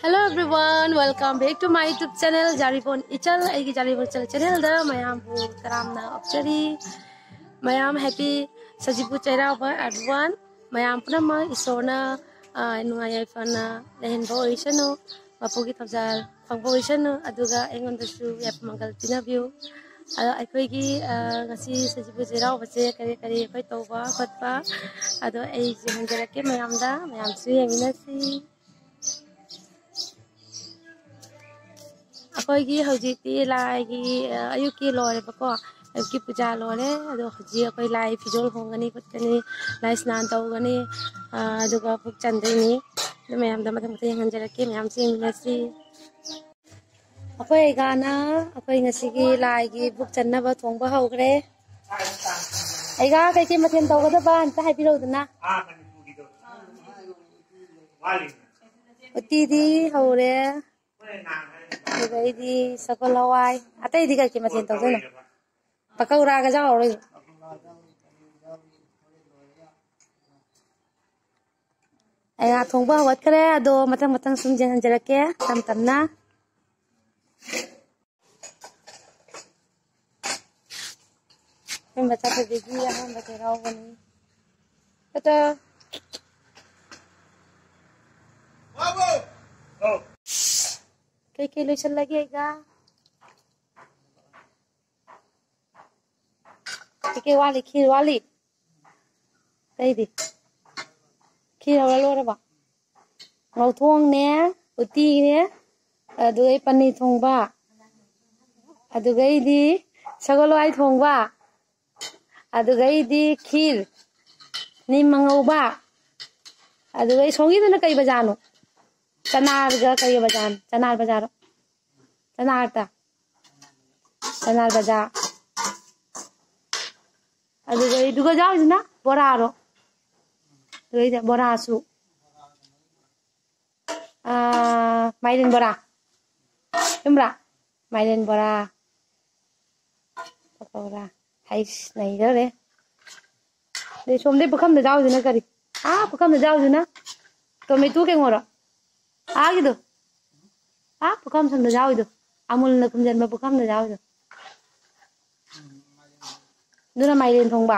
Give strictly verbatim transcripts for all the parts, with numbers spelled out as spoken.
Hello everyone, welcome back to my YouTube channel, Jaribon Ichal. ꯑꯩꯒꯤ ꯖꯥꯔꯤꯕꯣꯟ ꯏꯆꯜ ꯆꯦꯅꯦꯜꯗ ꯃꯌꯥꯝꯕꯨ ꯇꯔꯥꯝꯅ ꯑꯣꯛꯆꯔꯤ꯫ ꯃꯌꯥꯝ ꯍꯦꯄꯤ ꯁꯖꯤꯕꯨ ꯆꯩꯔꯥꯎꯕ ꯑꯦꯚ꯭ꯔꯤꯋꯥꯟ꯫ ꯃꯌꯥꯝ ꯄꯨꯝꯅꯃꯛ ꯏꯁꯣꯔꯅ, ꯑ, ꯅꯨꯡꯉꯥꯏ ꯌꯥꯏꯐꯅ ꯂꯩꯍꯟꯕ ꯑꯣꯏꯁꯅꯨ, ꯃꯄꯨꯒꯤ ꯊꯧꯖꯥꯜ ꯐꯪꯕ ꯑꯣꯏꯁꯅꯨ, ꯑꯗꯨꯒ ꯑꯩꯉꯣꯟꯗꯁꯨ ꯌꯥꯏꯐ ꯃꯪꯒꯜ ꯄꯤꯅꯕꯤꯌꯨ꯫ ꯑꯗꯣ ꯑꯩꯈꯣꯏꯒꯤ, ꯑ, ꯉꯁꯤ ꯁꯖꯤꯕꯨ ꯆꯩꯔꯥꯎꯕꯁꯦ ꯀꯔꯤ ꯀꯔꯤ ꯑꯩꯈꯣꯏ ꯇꯧꯕ ꯈꯣꯠꯄ, ꯑꯗꯣ ꯑꯩꯁꯨ ꯍꯪꯖꯔꯛꯀꯦ ꯃꯌꯥꯝꯗ, ꯃꯌꯥꯝꯁꯨ ꯌꯦꯡꯃꯤꯟꯅꯁꯤ꯫ ꯑꯩꯈꯣꯏꯒꯤ ꯍꯧꯖꯤꯛꯇꯤ ꯂꯥꯏꯒꯤ, ꯑ, ꯑꯌꯨꯛꯀꯤ ꯂꯣꯏꯔꯦꯕꯀꯣ, ꯑꯌꯨꯛꯀꯤ ꯄꯨꯖꯥ ꯂꯣꯏꯔꯦ꯫ ꯑꯗꯣ ꯍꯧꯖꯤꯛ ꯑꯩꯈꯣꯏ ꯂꯥꯏ ꯐꯤꯖꯣꯜ ꯍꯣꯡꯒꯅꯤ ꯈꯣꯠꯀꯅꯤ, ꯂꯥꯏ ꯁ꯭ꯅꯥꯟ ꯇꯧꯒꯅꯤ, ꯑ, ꯑꯗꯨꯒ ꯕꯨꯛ ꯆꯟꯗꯣꯏꯅꯤ꯫ ꯑꯗꯨ ꯃꯌꯥꯝꯗ ꯃꯊꯪ ꯃꯊꯪ ꯌꯦꯡꯍꯟꯖꯔꯛꯀꯦ, ꯃꯌꯥꯝꯁꯨ ꯌꯦꯡꯃꯤꯟꯅꯁꯤ꯫ ꯑꯩꯈꯣꯏ ꯑꯩꯒꯥꯅ ꯑꯩꯈꯣꯏ ꯉꯁꯤꯒꯤ ꯂꯥꯏꯒꯤ ꯕꯨꯛ ꯆꯟꯅꯕ ꯊꯣꯡꯕ ꯍꯧꯈ꯭ꯔꯦ꯫ ꯑꯩꯒꯥ, ꯀꯩꯀꯩ ꯃꯊꯦꯜ ꯇꯧꯒꯗꯕ ꯑꯝꯇ ꯍꯥꯏꯕꯤꯔꯛꯎꯗꯅ꯫ ꯎꯇꯤꯗꯤ ꯍꯧꯔꯦ꯫ ꯑꯗꯨꯗꯩꯗꯤ ꯁꯒꯣꯜ ꯍꯋꯥꯏ꯫ ꯑꯇꯩꯗꯤ ꯀꯩꯀꯩ ꯃꯊꯦꯜ ꯇꯧꯗꯣꯏꯅꯣ? ꯄꯀꯧꯔꯥꯒ ꯌꯥꯎꯔꯔꯣꯏꯗ꯭ꯔꯣ? ꯑꯩꯒꯥ ꯊꯣꯡꯕ ꯍꯧꯒꯠꯈ꯭ꯔꯦ꯫ ꯑꯗꯣ ꯃꯊꯪ ꯃꯊꯪ ꯁꯨꯝ ꯌꯦꯡꯍꯟꯖꯔꯛꯀꯦ ꯇꯞ ꯇꯞꯅ꯫ ꯑꯩꯈꯣꯏ ꯃꯆꯥ ꯕꯦꯕꯤꯒꯤ ꯑꯍꯥꯟꯕ ꯆꯩꯔꯥꯎꯕꯅꯤ꯫ ꯇꯥꯇꯥ꯫ ꯀꯩꯀꯩ ꯂꯣꯏꯁꯜꯂꯒꯦ ꯑꯩꯒꯥ? ꯀꯩꯀꯩ ꯋꯥꯠꯂꯤ? ꯈꯤꯔ ꯋꯥꯠꯂꯤ? ꯑꯇꯩꯗꯤ? ꯈꯤꯔ ꯍꯧꯔ ꯂꯣꯏꯔꯕꯣ? ꯉꯧꯊꯣꯡꯅꯦ, ꯎꯇꯤꯅꯦ, ꯑꯗꯨꯒꯩ ꯄꯅꯤꯔ ꯊꯣꯡꯕ, ꯑꯗꯨꯒꯩꯗꯤ ꯁꯒꯣꯜ ꯍꯋꯥꯏ ꯊꯣꯡꯕ, ꯑꯗꯨꯒꯩꯗꯤ ꯈꯤꯔ, ꯅꯤꯝ ꯑꯉꯧꯕ, ꯑꯗꯨꯒꯩ ꯁꯣꯝꯒꯤꯗꯨꯅ ꯀꯩ ꯕꯖꯥꯔꯅꯣ? ꯆꯅꯥꯔꯒ ꯀꯩ ꯕꯖꯥꯔꯅꯣ? ꯆꯅꯥꯔ ꯕꯖꯥꯔ, ꯆꯅꯥꯔꯇ, ꯆꯅꯥꯔ ꯕꯖꯥꯔ꯫ ꯑꯗꯨꯒꯩꯗꯨꯒ ꯌꯥꯎꯔꯤꯁꯤꯅ ꯕꯣꯔꯥꯔꯣ? ꯑꯗꯨꯒꯩꯗ ꯕꯣꯔꯥꯁꯨ꯫ ꯑꯥ, ꯃꯥꯏꯔꯦꯟ ꯕꯣꯔꯥ꯫ ꯆꯨꯝꯕ꯭ꯔꯥ? ꯃꯥꯏꯔꯦꯟ ꯕꯣꯔꯥ꯫ ꯄꯀꯧꯔꯥ꯫ ꯍꯩꯁ, ꯅꯩꯗꯧꯔꯦ꯫ ꯑꯗꯩ ꯁꯣꯝꯗꯩ ꯄꯨꯈꯝꯗ ꯌꯥꯎꯔꯤꯁꯤꯅ ꯀꯔꯤ? ꯑꯥ, ꯄꯨꯈꯝꯗ ꯌꯥꯎꯔꯤꯁꯤꯅ ꯇꯣꯃꯦꯇꯣ ꯀꯩꯅꯣꯔꯣ? ꯑꯥꯒꯤꯗꯣ꯫ ꯑꯥ, ꯄꯨꯈꯝ ꯁꯝꯗ ꯌꯥꯎꯔꯤꯗꯣ꯫ ꯑꯃꯨꯜꯅ ꯈꯨꯝꯖꯤꯟꯕ ꯄꯨꯈꯝꯗ ꯌꯥꯎꯔꯤꯗꯣ꯫ ꯑꯗꯨꯅ ꯃꯥꯏꯔꯦꯟ ꯊꯣꯡꯕ꯫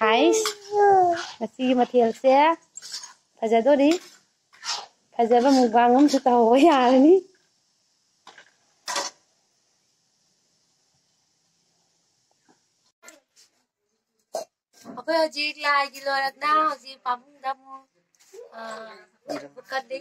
ꯍꯥꯏꯁ꯫ ꯉꯁꯤꯒꯤ ꯃꯊꯦꯜꯁꯦ ꯐꯖꯗꯣꯔꯤ꯫ ꯐꯖꯕ ꯃꯨꯛꯕꯥꯡ ꯑꯃꯁꯨ ꯇꯧꯍꯧꯕ ꯌꯥꯔꯅꯤ꯫ ꯑꯩꯈꯣꯏ ꯍꯧꯖꯤꯛ ꯂꯥꯏꯒꯤ ꯂꯣꯏꯔꯛꯅ ꯍꯧꯖꯤꯛ ꯄꯥꯕꯨꯡꯗ ꯑꯃꯨꯛ, ꯑ, ꯀꯠꯂꯤ꯫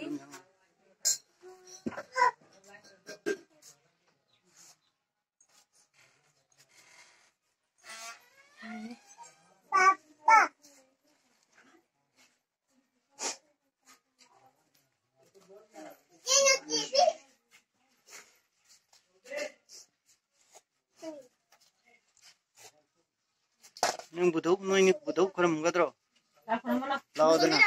ꯅꯪ ꯕꯨꯙꯧ, ꯅꯣꯏꯅꯤ ꯕꯨꯙꯧ ꯈꯨꯔꯨꯝꯒꯗ꯭ꯔꯣ? ꯂꯥꯛꯑꯣꯗꯅ꯫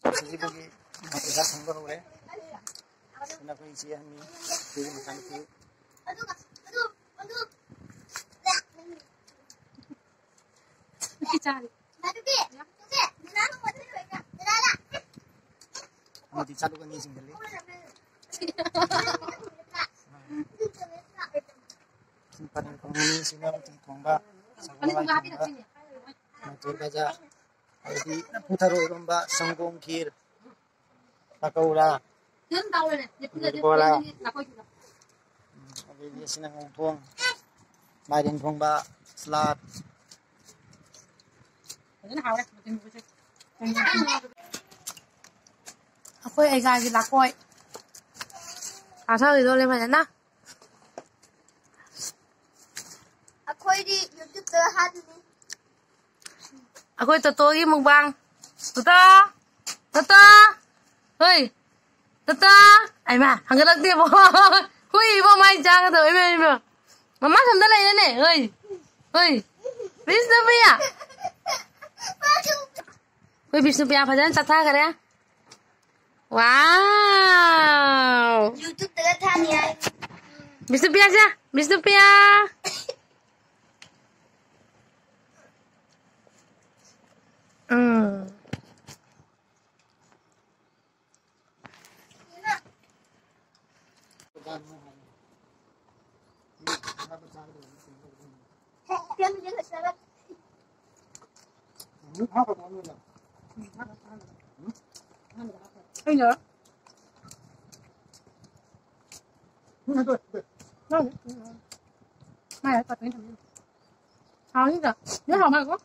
ꯍꯧꯖꯤꯛ ꯑꯩꯈꯣꯏꯒꯤ ꯄꯩꯁꯥ ꯊꯝꯕ ꯍꯧꯔꯦ꯫ ꯑꯗꯨꯅ ꯑꯩꯈꯣꯏ ꯏꯆꯦ ꯑꯍꯟꯅꯤ, ꯏꯆꯦꯒꯤ ꯃꯆꯥꯅꯨꯄꯤ꯫ ꯑꯃꯗꯤ ꯆꯥꯂꯨꯛ ꯑꯅꯤ ꯆꯤꯡꯁꯤꯜꯂꯤ꯫ ꯁꯤ ꯄꯅꯤꯔ ꯊꯣꯡꯕꯅꯤ, ꯁꯤꯅ ꯎꯇꯤ ꯊꯣꯡꯕ, ꯁꯒꯣꯜ ꯍꯋꯥꯏ ꯊꯣꯡꯕ, ꯃꯩꯇꯩ ꯒꯖꯥ, ꯑꯗꯩꯗꯤ ꯂꯐꯨ ꯊꯔꯣ ꯏꯔꯣꯝꯕ, ꯁꯪꯒꯣꯝ ꯈꯤꯔ, ꯄꯀꯧꯔꯥ, ꯕꯣꯔꯥ, ꯎꯝ, ꯑꯗꯩꯗꯤ ꯑꯁꯤꯅ ꯉꯧꯊꯣꯡ, ꯃꯥꯏꯔꯦꯟ ꯊꯣꯡꯕ, ꯁꯂꯥꯗ꯫ ꯐꯖꯅ ꯍꯥꯎꯔꯦ ꯃꯊꯦꯜ ꯃꯊꯦꯜꯁꯦ꯫ ꯑꯩꯈꯣꯏ ꯑꯩꯒꯥꯒꯤ ꯂꯥꯀꯣꯏ ꯆꯥꯊꯈꯤꯗꯣꯔꯦ ꯐꯖꯅ꯫ ꯑꯩꯈꯣꯏꯗꯤ YouTube-ꯇ ꯍꯥꯞꯄꯤꯅꯤ꯫ ꯑꯩꯈꯣꯏ ꯇꯣꯇꯣꯒꯤ ꯃꯨꯛꯕꯥꯡ꯫ ꯇꯣꯇꯣ! ꯇꯣꯇꯣ! ꯍꯣꯏ! ꯇꯣꯇꯣ! ꯑꯩꯃꯥ, ꯍꯪꯒꯠꯂꯛꯇꯦꯕꯣ꯫ ꯍꯨꯏ ꯏꯕꯣ, ꯃꯥꯏ ꯆꯥꯒꯗꯧ꯫ ꯏꯃꯥ, ꯏꯃꯥ꯫ ꯃꯃꯥ ꯁꯣꯝꯗ ꯂꯩꯔꯦꯅꯦ꯫ ꯍꯣꯏ! ꯍꯣꯏ! ꯕꯤꯁꯅꯨꯄ꯭ꯔꯤꯌꯥ! ꯑꯩꯈꯣꯏ ꯕꯤꯁꯅꯨꯄ꯭ꯔꯤꯌꯥ ꯐꯖꯅ ꯆꯠꯊꯈꯔꯦ꯫ ꯋꯥꯎ! YouTube-ꯇꯒ ꯊꯥꯅꯤ ꯍꯥꯏ꯫ ꯕꯤꯁꯅꯨꯄ꯭ꯔꯤꯌꯥꯁꯦ, ꯕꯤꯁꯅꯨꯄ꯭ꯔꯤꯌꯥ! ꯑꯩꯅ ꯅꯪꯅꯦ꯫ ꯃꯥꯏ ꯄꯥꯊꯣꯏꯅ ꯊꯝꯃꯤ꯫ ꯍꯥꯎꯅꯤꯗ꯫ ꯅꯣꯏ ꯍꯥꯎ ꯃꯥꯜꯂꯦꯀꯣ?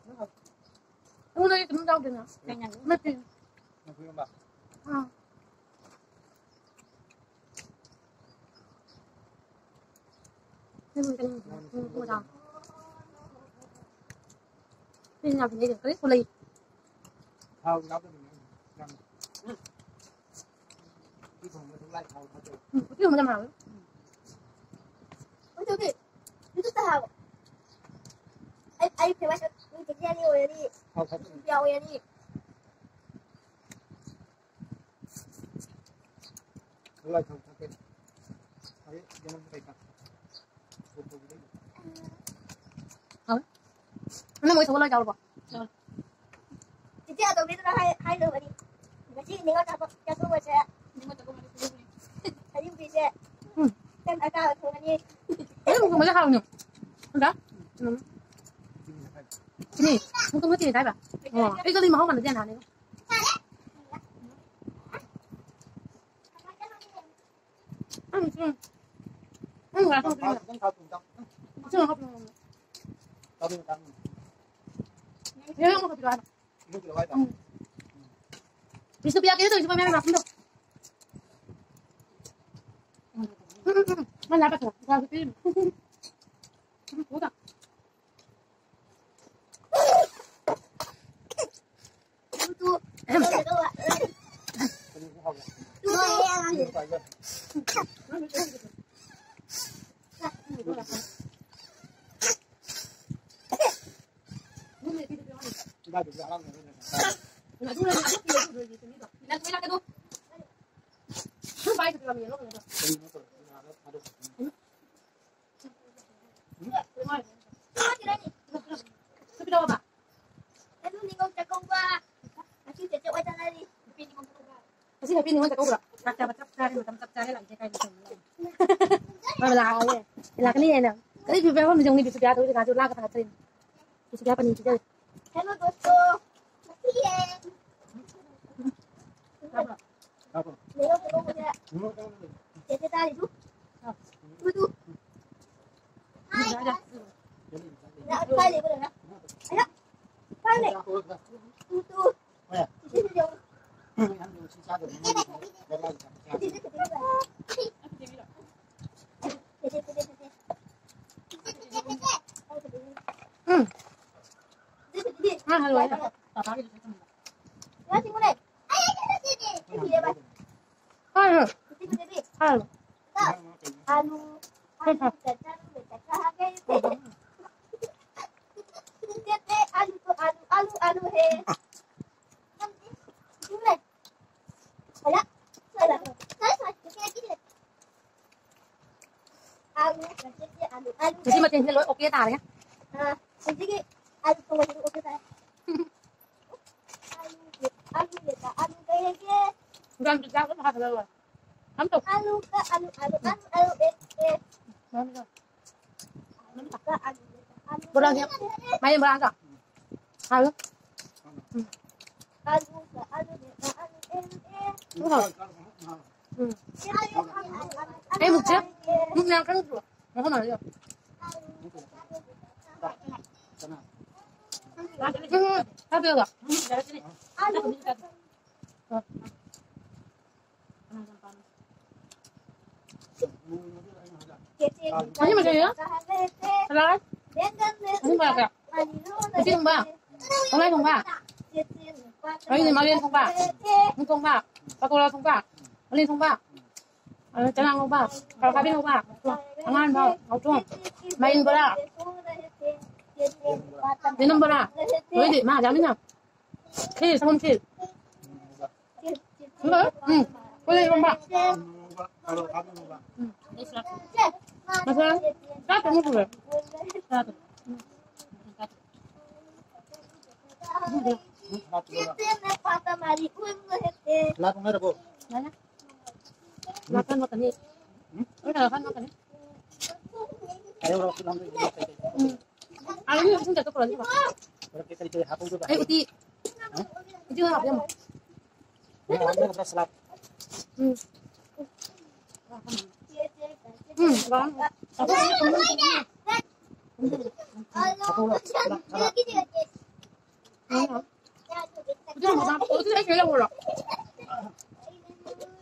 ꯑꯩꯉꯣꯟꯗꯗꯤ ꯀꯩꯅꯣꯝ ꯌꯥꯎꯗꯦꯅ꯫ ꯅꯠꯇꯦ꯫ ꯑꯥ꯫ ꯎꯝ, ꯀꯩꯅꯣ, ꯎꯝ, ꯎꯝ, ꯎꯝ꯫ ꯊꯥꯎ ꯌꯥꯎꯗꯕꯅꯦ ꯌꯥꯝꯅ꯫ ꯎꯝ꯫ ꯎꯇꯤ ꯊꯣꯡꯕꯗ ꯂꯥꯏ ꯊꯥꯎ ꯊꯥꯗꯩ꯫ ꯎꯝ, ꯎꯇꯤ ꯊꯣꯡꯕꯗ ꯌꯥꯝ ꯍꯥꯎꯋꯦ꯫ ꯎꯇꯤ, ꯎꯇꯤ꯫ ꯎꯇꯤ ꯆꯥ ꯍꯥꯎꯋꯦ꯫ ꯑꯩ, ꯑꯩ ꯐꯦꯃꯁ ꯎꯇꯤ ꯆꯥꯅꯤ ꯑꯣꯏꯔꯗꯤ ꯊꯥꯎ ꯊꯥꯗꯩ꯫ ꯎꯇꯤ ꯑꯣꯏꯔꯗꯤ꯫ ꯂꯥꯏ ꯊꯥꯎ ꯊꯥꯗꯩ꯫ ꯑꯗꯩ ꯌꯦꯔꯨꯝ ꯀꯩꯀꯥ꯫ ꯍꯥꯎꯋꯦ꯫ ꯅꯪ ꯃꯣꯏ ꯁꯒꯣꯜ ꯍꯋꯥꯏ ꯆꯥꯎꯔꯕꯣ? ꯆꯤꯆꯦ ꯑꯇꯣꯝꯕꯤꯗꯨꯅ ꯍꯥꯏ-, ꯍꯥꯏꯗꯧꯕꯅꯤ꯫ ꯉꯁꯤ ꯅꯤꯉꯣꯜ ꯆꯥꯛꯀꯧ-, ꯆꯥꯛꯀꯧꯕꯁꯦ꯫ ꯅꯤꯉꯣꯜ ꯆꯥꯛꯀꯧꯕ ꯅꯨꯃꯤꯠꯁꯦ꯫ ꯑꯌꯨꯛꯀꯤꯁꯦ꯫ ꯎꯝ꯫ ꯆꯟ ꯑꯀꯥꯕ ꯊꯣꯡꯉꯅꯤ꯫ ꯑꯌꯨꯛ ꯊꯣꯡꯕꯁꯦ ꯍꯥꯎꯕꯅꯦ꯫ ꯑꯗ? ꯎꯝ꯫ ꯆꯤꯅꯤ꯫ ꯅꯪ ꯇꯨꯝꯕ ꯆꯤꯅꯤ ꯆꯥꯏꯕ? ꯑꯣ꯫ ꯑꯩ ꯀꯔꯤ ꯃꯍꯥꯎ ꯃꯥꯟꯅꯗꯦ ꯅꯍꯥꯟ꯫ ꯎꯝ, ꯎꯝ꯫ ꯎꯝ, ꯉꯥꯏꯈꯣ, ꯉꯥꯏꯈꯣ꯫ ꯎꯝ꯫ ꯎꯝ꯫ ꯕꯤꯁꯅꯨꯄ꯭ꯔꯤꯌꯥ ꯀꯩꯅꯣ ꯇꯧꯔꯤꯁꯤꯕꯣ, ꯃꯌꯥꯝ ꯂꯥꯛꯁꯤꯟꯗꯣ꯫ ꯎꯝ, ꯎꯝ, ꯎꯝ꯫ ꯃꯥ ꯂꯥꯛꯄ ꯊꯣꯛꯑꯣ꯫ ꯎꯝ, ꯎꯝ꯫ ꯉꯁꯤ ꯅꯨꯄꯤ ꯅꯤꯉꯣꯜ ꯆꯥꯛꯀꯧꯕ꯭ꯔꯣ? ꯆꯥꯛ ꯆꯥꯕ ꯆꯞ ꯆꯥꯔꯦ, ꯃꯇꯝ ꯆꯞ ꯆꯥꯔꯦ, ꯂꯥꯛꯏꯁꯦ ꯀꯥꯏꯗ ꯆꯪꯉꯤ? ꯂꯥꯛꯑꯦ꯫ ꯂꯥꯛꯀꯅꯤ ꯍꯥꯏꯅ꯫ ꯀꯔꯤ ꯄꯤꯕ ꯌꯥꯎꯐꯝꯁꯨ ꯌꯦꯡꯅꯤ, ꯕꯤꯁꯨꯄ꯭ꯔꯤꯌꯥ ꯊꯣꯛꯏ ꯀꯥꯟꯁꯨ ꯂꯥꯛꯀ ꯊꯥꯒꯠꯇ꯭ꯔꯤꯅꯤ꯫ ꯕꯤꯁꯨꯄ꯭ꯔꯤꯌꯥ ꯄꯅꯤ ꯄꯤꯖꯔꯤ꯫ Hello ꯗꯣꯁꯇꯣ꯫ ꯉꯁꯤ ꯌꯦꯟ꯫ ꯂꯩꯔꯣ, ꯂꯩꯔꯣ, ꯂꯩꯔꯣ꯫ ꯆꯦꯆꯦ ꯆꯥꯔꯤꯗꯨ꯫ Two, two. ꯍꯥꯏ, ꯍꯥꯏ꯫ ꯂꯥꯛꯑꯣ, ꯀꯥꯏ ꯂꯩꯕ ꯂꯩꯔ? ꯑꯌꯥ꯫ ꯀꯥꯏ ꯂꯩ? ꯇꯨ, ꯇꯨ꯫ ꯎꯝ꯫ ꯍꯥ, ꯍꯜꯂꯣ꯫ ꯍꯥ, ꯍꯥ꯫ ꯍꯥ꯫ ꯑꯂꯨ, ꯑꯂꯨ, ꯑꯂꯨ, ꯑꯂꯨ, ꯑꯂꯨ, ꯑꯂꯨ ꯍꯦ꯫ ꯉꯁꯤ ꯃꯊꯦꯜꯁꯦ ꯂꯣꯏ OK ꯇꯥꯔꯦ꯫ ꯑꯥ, ꯍꯧꯖꯤꯛꯀꯤ ꯑꯂꯨ ꯊꯣꯡꯕꯁꯤꯗꯤ OK ꯇꯥꯔꯦ꯫ ꯑꯂꯨ, ꯑꯂꯨ, ꯑꯂꯨ ꯂꯩꯔꯒꯦ꯫ ꯏꯟꯖꯥꯡ ꯆꯥꯛ ꯑꯗꯨꯝ ꯍꯥꯞꯄꯗ ꯂꯣꯏꯔꯦ꯫ ꯑꯝꯇ ꯑꯂꯨꯒ ꯑꯂꯨ, ꯑꯂꯨ, ꯑꯂꯨ, ꯑꯂꯨ, ꯑꯦ, ꯑꯦ꯫ ꯕꯣꯔꯥꯁꯦ, ꯃꯥꯏꯔꯦꯟ ꯕꯣꯔꯥ ꯑꯝꯇ꯫ ꯍꯥꯎꯋꯤ꯫ ꯎꯝ꯫ ꯎꯝ꯫ ꯑꯩ ꯃꯨꯛꯁꯦ, ꯃꯨꯛ ꯌꯥꯝ ꯀꯟꯅ ꯆꯨꯔꯣ꯫ ꯃꯐꯝ ꯃꯥꯟꯅꯗꯦ꯫ ꯎꯝ, ꯍꯥꯞꯄꯦꯕ꯫ ꯀꯔꯤ ꯃꯊꯦꯜꯅꯣ? ꯁꯂꯥꯗ? ꯑꯍꯨꯝ ꯄꯥꯔꯛꯀꯦ? ꯎꯇꯤ ꯊꯣꯡꯕ? ꯀꯪꯂꯥ ꯊꯣꯡꯕ? ꯑꯩꯅ ꯃꯥꯏꯔꯦꯟ ꯊꯣꯡꯕ? ꯃꯨꯛ ꯊꯣꯡꯕ? ꯄꯀꯣꯔꯥ ꯊꯣꯡꯕ? ꯃꯥꯏꯔꯦꯟ ꯊꯣꯡꯕ? ꯑꯗ ꯆꯅꯥ ꯉꯧꯕ? ꯀꯥꯔꯣꯠ ꯑꯈꯥꯕꯤ ꯉꯧꯕ? ꯑꯉꯥꯟꯕ? ꯉꯧꯊꯣꯡ? ꯃꯥꯏꯔꯦꯟ ꯕꯣꯔꯥ? ꯌꯦꯅꯝ ꯕꯣꯔꯥ? ꯂꯣꯏꯗꯤ, ꯃꯥ ꯌꯥꯃꯤꯅ? ꯈꯤꯔ, ꯁꯪꯒꯣꯝ ꯈꯤꯔ꯫ ꯎꯝ꯫ ꯀꯣꯂꯤ ꯏꯔꯣꯝꯕ꯫ ꯎꯝ꯫ ꯃꯁꯥ ꯆꯥꯛ ꯊꯣꯡꯕ ꯄꯨꯔꯦ꯫ ꯆꯥꯗ꯭ꯔꯤ꯫ ꯎꯝ꯫ ꯂꯥꯛ ꯊꯣꯡꯅꯔꯕꯣ? ꯂꯥꯛꯀꯅꯤ꯫ ꯎꯝ? ꯂꯥꯛꯀꯅꯤ꯫ ꯎꯝ꯫ ꯑꯥ, ꯃꯤ ꯑꯍꯨꯝ ꯆꯠꯊꯣꯛꯈ꯭ꯔꯣ, ꯑꯗꯨꯒ꯫ ꯀꯔꯤ ꯀꯔꯤ ꯍꯥꯞꯍꯧꯗꯣꯏꯕ? ꯑꯩ ꯎꯇꯤ꯫ ꯎꯇꯤ ꯈꯔ ꯍꯥꯞꯄꯤꯔꯝꯃꯣ꯫ ꯅꯪ ꯍꯥꯞꯅꯤꯡꯉꯕ꯭ꯔꯥ ꯁꯂꯥꯠ? ꯎꯝ꯫ ꯎꯝ, ꯍꯥꯞꯍꯧꯔꯣ, ꯁꯂꯥꯠ, ꯁꯂꯥꯠ꯫ ꯎꯝ꯫ ꯎꯇꯤ ꯌꯥꯝ ꯍꯥꯞꯄ-, ꯎꯇꯤ ꯑꯩ ꯁꯤꯗ ꯂꯧꯔꯣ?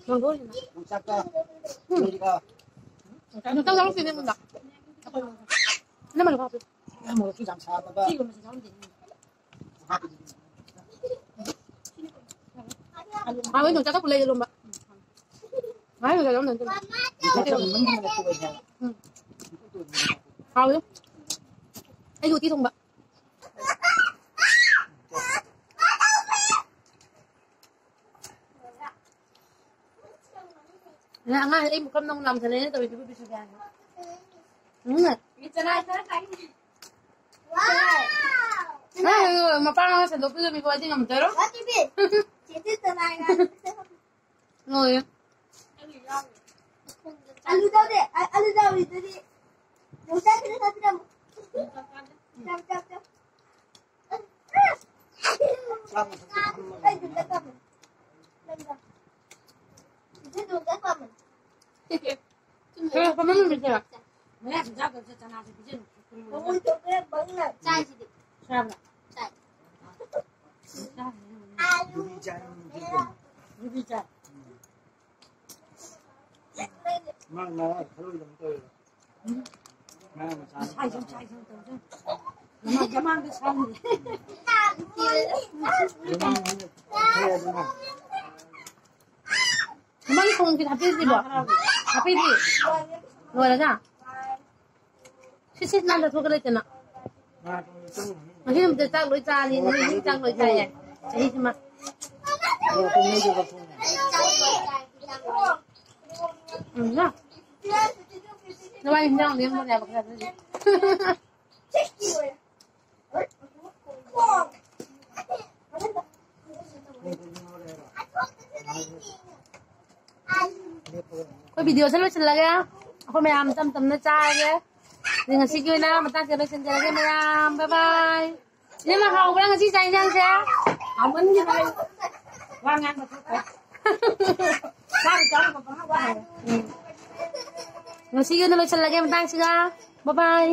ꯌꯣꯟꯊꯣꯛꯑꯁꯤꯅ꯫ ꯌꯣꯡꯆꯥꯛꯇꯣ꯫ ꯎꯝ꯫ ꯂꯩꯔꯤꯀꯣ꯫ ꯌꯣꯡꯆꯥꯛ ꯂꯧꯔꯛꯇꯣꯏꯅꯦ ꯑꯩꯉꯣꯟꯗ꯫ ꯏꯅꯝꯃ ꯂꯨꯄꯥ ꯍꯥꯞꯄꯤꯌꯨ꯫ ꯃꯣꯔꯣꯛꯁꯨ ꯌꯥꯝ ꯁꯥꯗꯕ꯫ ꯁꯤꯒꯨꯝꯕꯁꯦ ꯌꯥꯎꯔꯝꯗꯦꯅꯦ꯫ ꯍꯥꯎꯋꯦ, ꯌꯣꯡꯆꯥꯛ ꯆꯥꯛꯄꯨ ꯂꯩꯔ ꯂꯣꯝꯕ꯫ ꯉꯥꯏ ꯌꯣꯡꯆꯥꯛ ꯌꯥꯎꯔꯝꯗꯦ꯫ ꯌꯣꯡꯆꯥꯛ ꯆꯥꯛꯄꯨ ꯃꯅꯨꯡ ꯍꯟꯅ ꯇꯣꯏ ꯍꯥꯏꯕ꯫ ꯎꯝ꯫ ꯍꯥꯎꯋꯦ꯫ ꯑꯩꯒꯤ ꯎꯇꯤ ꯊꯣꯡꯕ꯫ ꯅꯪ ꯑꯉꯥꯡ ꯑꯩꯕꯨ ꯀꯝꯗꯧ ꯂꯥꯝꯊꯅꯩꯅ ꯇꯧꯔꯤꯗꯨꯕꯨ ꯕꯤꯁꯨꯗ꯭ꯌꯥꯅ? ꯎꯝ꯫ ꯅꯪ ꯃꯄꯥ ꯃꯃꯥ ꯁꯟꯗꯣꯛꯄꯤꯔꯝꯃꯤꯀꯣ, ꯑꯩꯗꯤ ꯉꯝꯖꯔꯣꯏ꯫ ꯂꯣꯏꯔꯦ꯫ ꯑꯂꯨ ꯆꯥꯎꯗꯦ, ꯑ-, ꯑꯂꯨ ꯆꯥꯎꯔꯤꯗꯨꯗꯤ꯫ ꯌꯣꯡꯆꯥꯛ ꯈꯤꯇ ꯆꯥꯁꯤꯔꯝꯃꯣ꯫ ꯆꯥꯎ, ꯆꯥꯎ, ꯆꯥꯎ꯫ ꯆꯥꯕ ꯊꯛꯄ ꯐꯝꯃꯒ ꯑꯩ ꯑꯗꯨꯝ ꯆꯠꯈ꯭ꯔꯕꯅꯤ꯫ ꯅꯪꯗꯣ꯫ ꯏꯆꯦ ꯑꯗꯨꯝ ꯆꯠꯈ꯭ꯔꯕꯅꯤ꯫ ꯈꯔ ꯐꯝꯃꯝꯃꯤꯁꯦ꯫ ꯃꯌꯥ ꯁꯨꯡꯆꯥ ꯆꯥꯗꯕꯁꯦ ꯆꯅꯥꯁꯦ ꯄꯤꯖꯅꯨ꯫ ꯃꯃꯣꯟ ꯊꯣꯛꯄ ꯕꯪꯅ꯫ ꯆꯥꯏꯁꯤꯗꯤ꯫ ꯆꯥꯕ꯭ꯔꯥ? ꯆꯥꯏ꯫ ꯌꯨꯕꯤ ꯆꯥꯏ, ꯌꯨꯕꯤ ꯆꯥꯏ꯫ ꯌꯨꯕꯤ ꯆꯥꯏ꯫ ꯃꯥ ꯉꯔꯥꯡ ꯈꯔ ꯑꯣꯏꯅ ꯇꯧꯋꯦꯕ꯫ ꯉꯔꯥꯡ ꯃꯆꯥ ꯁꯥꯏ ꯁꯨꯝ ꯁꯥꯏ ꯁꯨꯝ ꯇꯧꯗꯅ꯫ ꯌꯃꯥꯡ-, ꯌꯃꯥꯡꯗ ꯁꯥꯏꯅꯤ꯫ ꯌꯃꯥꯡ ꯈꯔ ꯑꯗꯨꯝ ꯍꯥꯏ꯫ ꯃꯥꯒꯤ ꯈꯣꯡꯎꯞꯁꯤꯗꯤ ꯍꯥꯞꯄꯤꯗ꯭ꯔꯤꯕꯣ? ꯍꯥꯞꯄꯤꯗ꯭ꯔꯤ? ꯂꯣꯏꯔꯒ? ꯁꯤꯠ ꯁꯤꯠ ꯅꯥꯟꯗ ꯊꯣꯛꯀ ꯂꯩꯇꯅ꯫ ꯉꯁꯤ ꯅꯨꯃꯤꯠꯇ ꯆꯥꯛ ꯂꯣꯏ ꯆꯥꯔꯅꯤ, ꯅꯨꯃꯤꯠ ꯅꯨꯃꯤꯠ ꯆꯥꯛ ꯂꯣꯏ ꯆꯥꯏꯌꯦ꯫ ꯆꯍꯤꯁꯤꯃ꯫ ꯎꯝ, ꯅ꯫ ꯅꯕꯥꯅꯤ ꯍꯤꯟꯖꯥꯡ ꯂꯦꯝꯕꯅꯦꯕ ꯈꯔ ꯑꯗꯨꯗꯤ꯫ ꯑꯩꯈꯣꯏ videoꯁꯦ ꯂꯣꯏꯁꯤꯜꯂꯒꯦ꯫ ꯑꯩꯈꯣꯏ ꯃꯌꯥꯝ ꯇꯞ ꯇꯞꯅ ꯆꯥꯔꯒꯦ꯫ ꯑꯗꯨꯗꯤ ꯉꯁꯤꯒꯤ ꯑꯣꯏꯅ ꯃꯇꯥꯡꯁꯤꯗ ꯂꯣꯏꯁꯤꯟꯖꯔꯒꯦ ꯃꯌꯥꯝ꯫ ꯕꯥꯏ ꯕꯥꯏ꯫ ꯏꯅꯝꯃ, ꯍꯥꯎꯕ꯭ꯔꯥ ꯉꯁꯤ ꯆꯥꯛ ꯏꯟꯁꯥꯡꯁꯦ? ꯍꯥꯎꯃꯟꯈꯤꯗꯅ ꯑꯩ ꯋꯥ ꯉꯥꯡꯕ ꯊꯣꯛꯇ꯭ꯔꯦ꯫ ꯆꯥꯔꯨ ꯆꯥꯔꯨꯕ ꯄꯪꯍꯥꯎ ꯍꯥꯎꯋꯦ꯫ ꯎꯝ꯫ ꯉꯁꯤꯒꯤ ꯑꯣꯏꯅ ꯂꯣꯏꯁꯤꯜꯂꯒꯦ ꯃꯇꯥꯡꯁꯤꯗ꯫ ꯕꯥꯏ ꯕꯥꯏ꯫